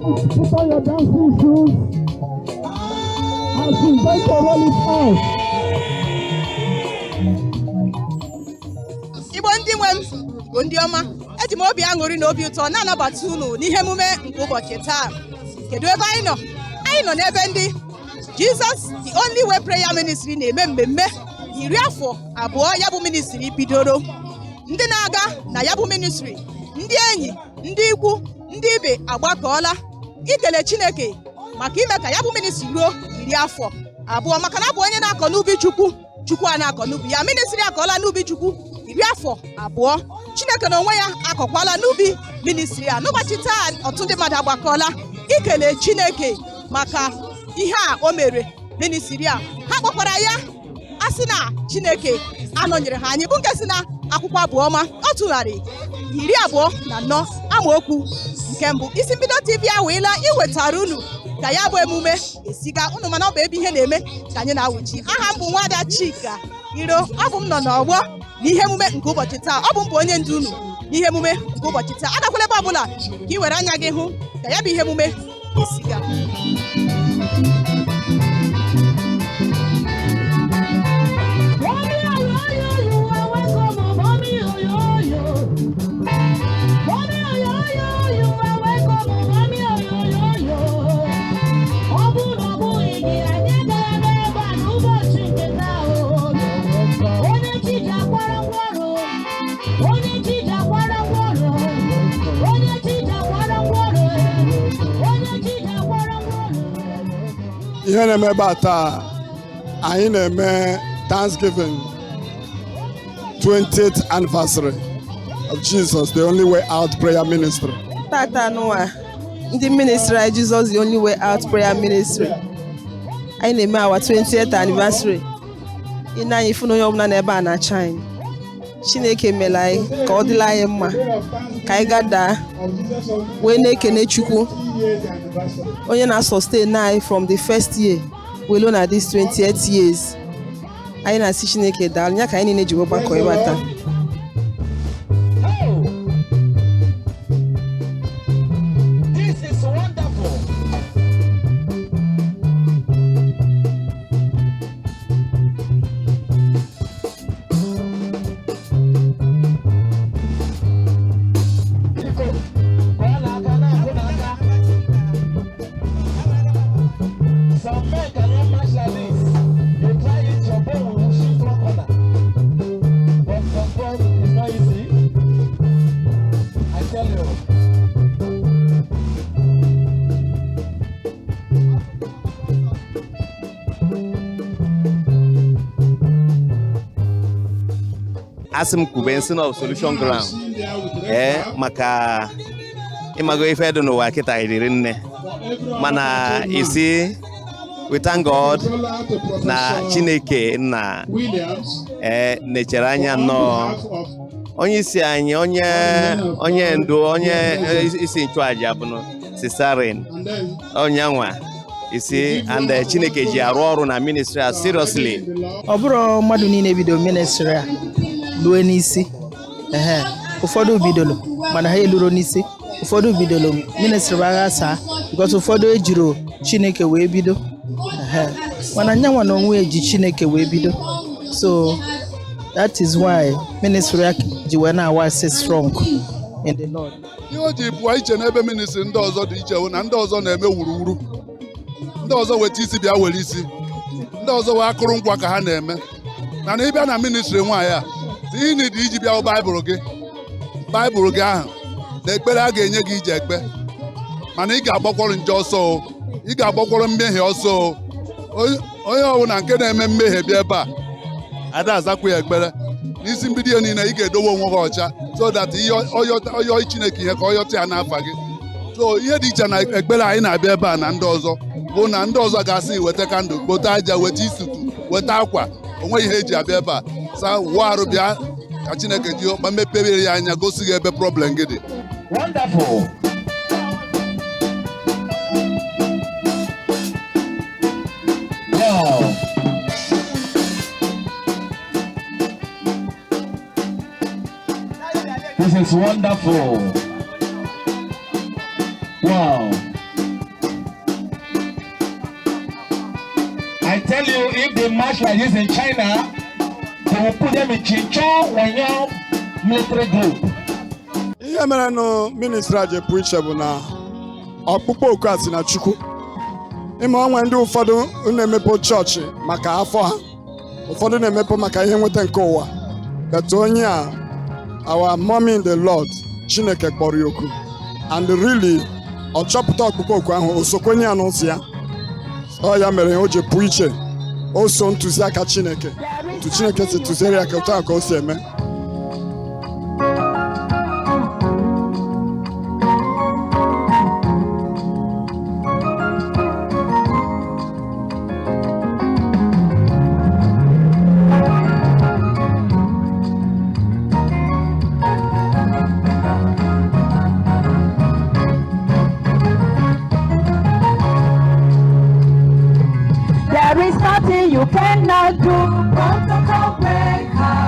Put on your dancing shoes as we going to roll it out. Igbo ndị nwe m bụ ndị ọma, eji m obi aṅụrị na obi ụtọ na-anabata unu n'ihe emume nke ụbọchị taa. Kedu ebe anyị nọ? Anyị nọ n'ebe ndị Jesus the Only Way Prayer Ministry na-eme mmemme 20 ya bụ ministry bidoro. Ndị na-aga na ya bụ ministry, ndị enyi, ndị ikwu, ndị ibe agbakọọla ikele Chineke maka ime ka ya bụ ministry ruo 20, maka na abụ onye na-akọ n'ubi Chukwu, Chukwu a na-akọ n'ubi ya. Ministry akọọla n'ubi Chukwu 20. Chineke na onwe ya akọkwala n'ubi ministry a. N'ụbọchị taa, ọtụtụ ndị mmadụ agbakọọla ikele Chineke maka ihe a o mere ministry a. Ha kpọkwara ya a sị na Chineke anọnyere ha anyị, bụ nke si na akwụkwọ abụọma 124 amaokwu nke mbụ. Isi Mbido TV awụla iwetara unu ka ya bụ emume esiga unu, mana ọ bụ ebe ihe na-eme ka anyị na-awụchi. Aha m bụ Nwada Chika Iro. Ọ bụ m nọ n'ọgbọ n'ihe emume nke ụbọchị taa. Ọ bụ m bụ onye ndu unu n'ihe emume nke ụbọchị taa. Agakwala ebe ọbụla ka ị were anya gị hụ ka ya bụ ihe emume esiga. Mommy oyoyo, you are welcome. Mommy oyoyo. Mommy oyoyo, you are welcome. Mommy oyoyo. Ọ bụrụ na ọ bụghị gị, anyị agaghị ebe a n'ụbọchị nke taa o. Onye chi ji akwara ngwaọrụ. Onye chi ji akwara ngwaọrụ. Onye chi ji akwara ngwaọrụ. Onye chi ji akwara ngwaọrụ. Ihe na-eme ebe a taa, anyị na-eme Thanksgiving, 20th anniversary of Jesus the Only Way Out Prayer Ministry. Tata nụwa, ndị ministry anyị, Jesus the Only Way Out Prayer Ministry, anyị na-eme our 20th anniversary. Ị na-anya ifu na onye ọbụla n'ebe a na-acha anyị. Chineke mere anyị ka ọ dịla anyị mma ka anyị gadaa wee na-ekene Chukwu, onye na-sustain anyị from the first year wee luo na this 20th years. Anyị na-asị Chineke daalụ ya ka anyị niile ji wee gbakọ ebe a taa. Oh! This is wonderful. Biko, kụọ n'aka, na-akụ n'aka. Some men cannot match like this. You try it, your bone will shift one corner. But control is not easy. I tell you. Asị m kwube nsị na solution ground, ee, maka ịmago ife dị n'ụwa kịta riri nne, mana isi we thank God na Chineke nna ee nechere anya nnọọ onye isi anyị, onye ndu, onye isi nchụaja bụ Cesarin onyanwa isi, and Chineke ji arụ ọrụ na ministry a seriously. Ọ bụrụ mmadụ niile bido ministry a lue n'isi. Ehe, ụfọdụ bidoro mana ha eluro n'isi. Ụfọdụ bidoro ministry agha saa because ụfọdụ ejiro Chineke wee bido. Ehe, mana nyanwa na onwe ya ji Chineke wee bido, so that is why ministry a ji wee na-awasi strong in the Lord. Ihe o ji pụọ iche n'ebe ministry ndị ọzọ dị iche bụ na ndị ọzọ na-eme wuruwuru, ndị ọzọ weta isi bịa were isi, ndị ọzọ wee akụrụngwa ka ha na-eme. Mana ịbịa na ministry nwaanyị a, ihe dị iji bịa baịbụl gị, baịbụl gị ahụ na ekpere a ga-enye gị iji ekpe, mana ị ga-agbakwọrọ nje ọsọ o, ị ga-agbakwọrọ mmehie ọsọ o. Onye ọbụla nke na-eme mmehie bịa ebe a, ada azakwa ya ekpere. N'isi mbido ya niile, ị ga-edowe onwe gị ọcha so that ihe ọyọ Chineke ihe ka ọ yọta ya n'afa gị. So ihe dị iche na ekpere anyị na-abịa ebe a na ndị ọzọ bụ na ndị ọzọ ga-asị weta candle, kpote aja, weta isutu, weta akwa. Onweghị ihe eji abịa ebe a. Sa wụọ arụ bịa ka Chineke ji ọkpa mepere ya anya, gosi gị ebe problem gị dị. Wonderful. Wow. This is wonderful. Wow. tell you, if they march like this in China, they will put them in Chinchon Wanyang military group. Ihe mere nụ ministry a ji pụ iche bụ na ọkpụkpọ oku a si na Chukwu. Ịma onwe ndị ụfọdụ na-emepe chọọchị maka afọ ha, ụfọdụ na-emepe maka ihe nweta nke ụwa, but onye a, our mommy in the Lord, Chineke kpọrọ ya oku, and really ọ chọpụta ọkpụkpọ oku ahụ, o sokwenye ya n'ụzọ ya. Ọ ya mere o ji pụ iche. O so ntụziaka Chineke, otu Chineke si tụziere ya ka otu a ka o si eme. There is nothing you cannot do. Protocol breaker.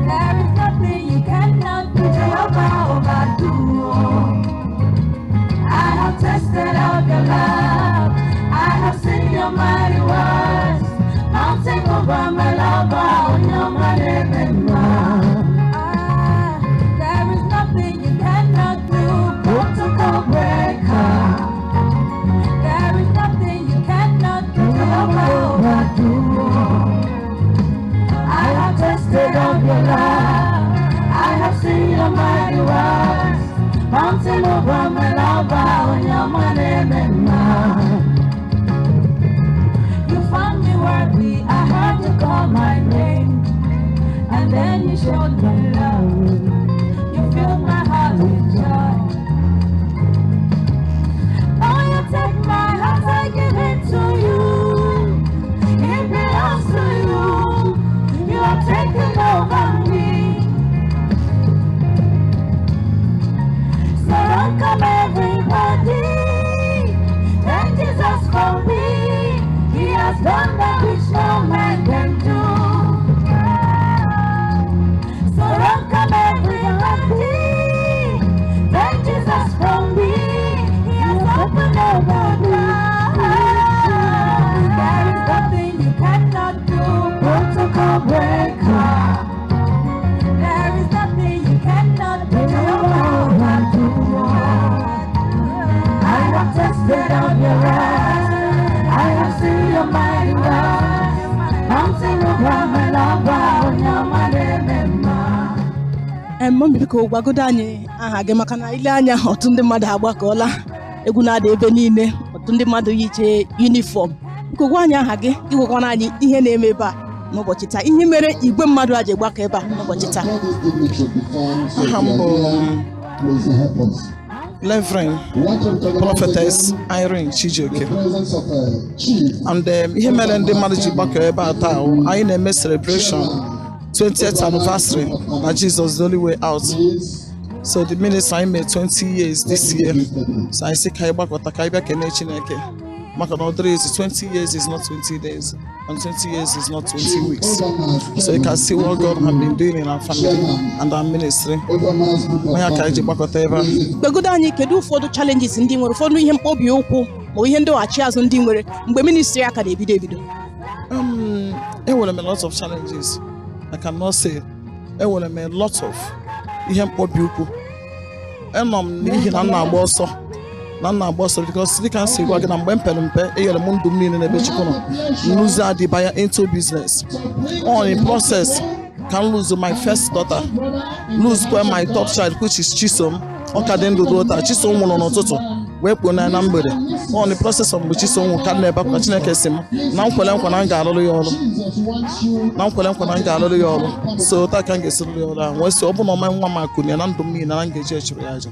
There is nothing you cannot do. Jehovah overdo. I have tested out your love. I have seen your mighty works. Mountain over my lover, on your mighty. There is nothing you cannot do. Protocol breaker. There is nothing you cannot do. Jehovah overdo. I have tested of your love. I have seen your mighty works. Mountain over my lover, on your money, You found me worthy. I heard you call my name, and then you showed me love. You filled my heart with joy. Oh, you take my heart, I give it to you. It belongs to you. You have taken over me. So welcome everybody. Thank Jesus for me. He has done that which no man can do. So welcome everybody. Thank Jesus for me. He has opened up the door. There is nothing you cannot do. Protocol breaker. There is nothing you cannot do. I have tested out your wrath. I have seen your mighty works. Mountain over my lover, on your mighty. Mummy, biko gwagodo anyị aha gị, maka na ile anya, ọtụtụ ndị mmadụ agbakọọla, egwu na-ada ebe niile, ọtụtụ ndị mmadụ yiche uniform. Biko gwa anyị aha gị, ịgwakwana anyị ihe na-eme ebe a n'ụbọchị taa, ihe mere igwe mmadụ a ji gbakọ ebe a n'ụbọchị taa. Aha m bụ Reverend Prophetess Irene Chijioke, and ihe mere ndị mmadụ ji gbakọ ebe a taa wụ, anyị na-eme celebration 20th anniversary na Jesus the Only Way Out. So the ministry anyị mee 20 years this year, so anyị sị ka anyị gbakọta, ka anyị bịa kelee Chineke, maka na ọ dịrị easy. 20 years is not 20 days and 20 years is not 20 weeks, so you can see what God has been doing in our family and our ministry. Onye ka anyị ji gbakọta ebe a. Gwagodo anyị, kedu ụfọdụ challenges ndị nwere, ụfọdụ ihe mkpọbi ụkwụ ma ihe ndọghachi azụ ndị nwere mgbe ministry a ka na-ebido ebido? Enwere m a lot of challenges. I cannot say. Enwere m a lot of ihe mkpọbi ụkwụ. Enọ m n'ihi na m na-agba ọsọ, na m na-agba ọsọ, because dịka m si gwa gị na mgbe m pere mpe, enyere m ndụ m niile n'ebe Chukwu nọ, nluzi adịbanya into business. On in process ka m lose my first daughter, lose kwa my third child, which is Chisom. Ọ ka dị ndụ ruo taa. Chisom nwụrụ n'ụtụtụ wee kpuo na na mgbede. On the process of mgbe Chisom nwụrụ ka m na-ebe akwa, Chineke si m na m kwere nkwa na m ga-arụrụ ya ọrụ, na m kwere nkwa na m ga-arụrụ ya ọrụ. So taa ka m ga-esi rụrụ ya ọrụ ahụ, wee sị ọ bụ na ọma nwa m akụnye na ndụ m niile na m ga-eji echụrụ ya aja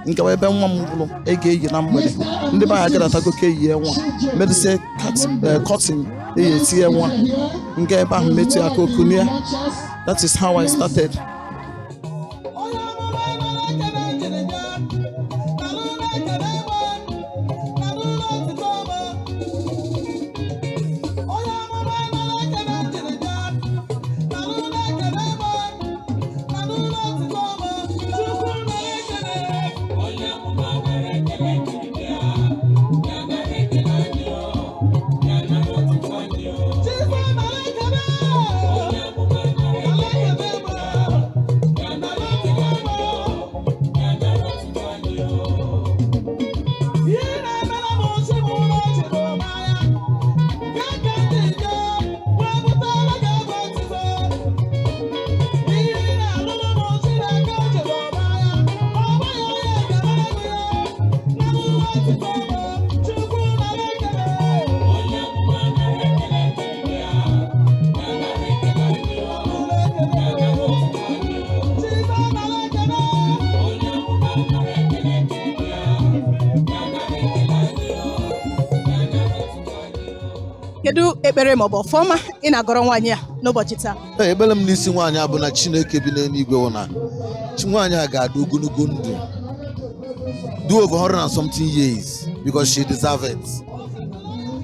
nkewa ebe nwa m gwụrụ ego eyi na mgbede. Ndị be anyị agadatago ka eyie nwa medisie cotton eyi etinye nwa nga ebe ahụ metụ ya aka okunie. That is how I started. Kedu ekpere maọbụ ọfọma ị na-agọrọ nwaanyị a n'ụbọchị taa? Ee, ekpere m n'isi nwaanyị a bụ na Chineke bi n'eluigwe wụ na chi nwaanyị a ga-adị ogologo ndụ, do over 100 and something years, because she deserve it.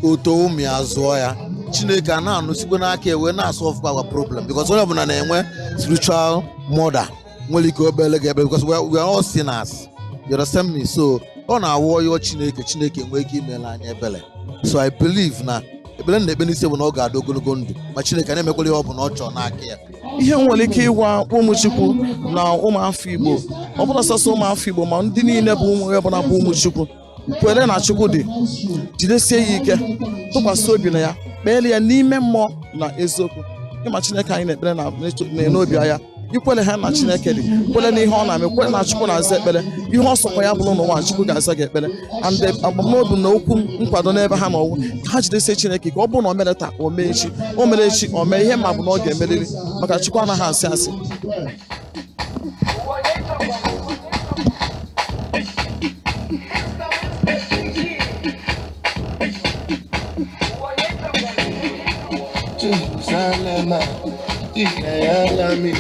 Oto ụmụ ya zụọ ya, Chineke a na-anụsikwa n'aka ya wee na-asolve our problem, because onye ọbụla na-enwe spiritual mother nwere ike obele gị ekpere, because we are all sinners, you understand me? So ọ na-awụ ọyọ Chineke, Chineke nwee ike imela anyị ebele. So I believe na ekpere m na-ekpe n'isi bụ na ọ ga-adị ogologo ndụ, ma Chineke na-emekwala ihe ọ bụ na ọ chọrọ n'aka ya. Ihe m nwere ike ịgwa ụmụ Chukwu na ụmụafọ Igbo, ọ bụrụ sọsọ ụmụafọ Igbo, ma ndị niile bụ ụmụ ọbụla bụ ụmụ Chukwu, kwere na Chukwu dị, jidesie ya ike, tụkwasị obi na ya, kpeere ya n'ime mmụọ na eziokwu. Ịma Chineke anyị na-ekpere na n'obi anya ikwere ha na Chineke dị, kwere n'ihe ọ na-eme, kwere na Chukwu na-aza ekpere. Ihe ọ sọkwa ya bụrụ n'ụwa, Chukwu ga-aza gị ekpere. And agbamnobi na okwu nkwado n'ebe ha nọwụ ka ha jidesie Chineke ka ọ bụrụ na o mere taa, o mee echi, o mere echi, o mee ihe, ma bụ na ọ ga-emerịrị, maka Chukwu anaghị asị asị. Jerusalema ikhaya lami,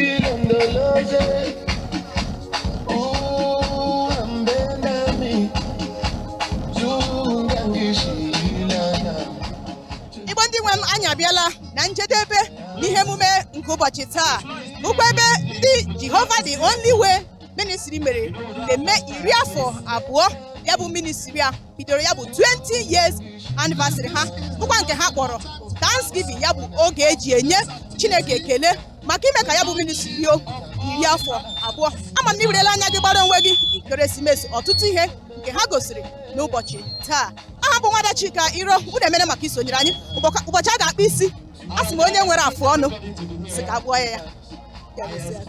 ilondoloze uhambe nami, zungangishilana. Igbo ndị nwe m, anyị abịala na njedebe n'ihe emume nke ụbọchị taa, bụkwa ebe ndị Jehova the Only Way Ministry mere mmemme 20 ya bụ ministry a bidoro, ya bụ 20 years anniversary ha, bụkwa nke ha kpọrọ Thanksgiving, ya bụ oge eji enye Chineke ekele maka ime ka ya bụ ministry rio 20. Ama m na iwerela anya gị gbara onwe gị ekeresimesi ọtụtụ ihe nke ha gosiri n'ụbọchị taa. Aha bụ Nwada Chika Iro. Unu emere maka isonyere anyị. Ụbọchị a ga-akpụ isi, a sị m onye nwere afụ ọnụ si ka akpụọ ya ya. Ya mesịa.